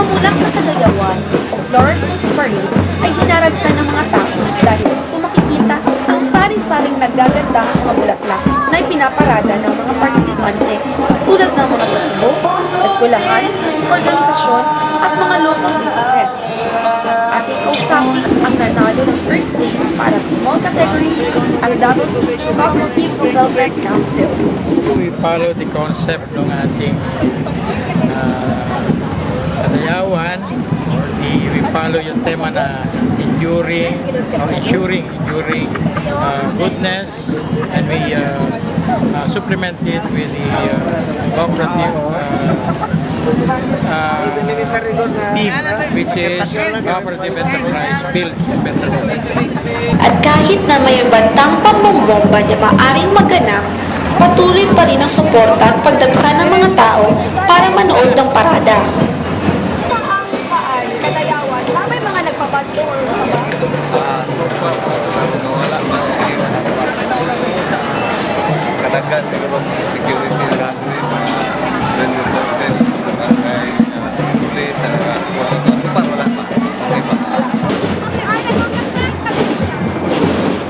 Pamulak sa Kadayawan o Floral Float Parade ay dinaragsa ng mga tao dahil dito makikita ang sari-saring nagagandang mga bulaklak na ipinaparada ng mga partisipante tulad ng mga partido, eskwelahan, organisasyon at mga local businesses. Ating kausapin ang nanalo ng third place para sa small category, ang Davao City Cooperative Development Council. We follow the concept ng ating kadayawan or we follow yung tema na enduring or ensuring enduring goodness, and we supplement it with the cooperative theme, which is cooperative enterprise builds a better world. At kahit na may bantang pambombomba na maaring maganap, patuloy pa rin ang suporta at pagdagsa ng mga tao para manood ng parada. Ang paan, Kadayawan, na may mga nagpabadlong or sa ba? Ah, so far sa namin, wala pa. Okay. Kadagan siguro security.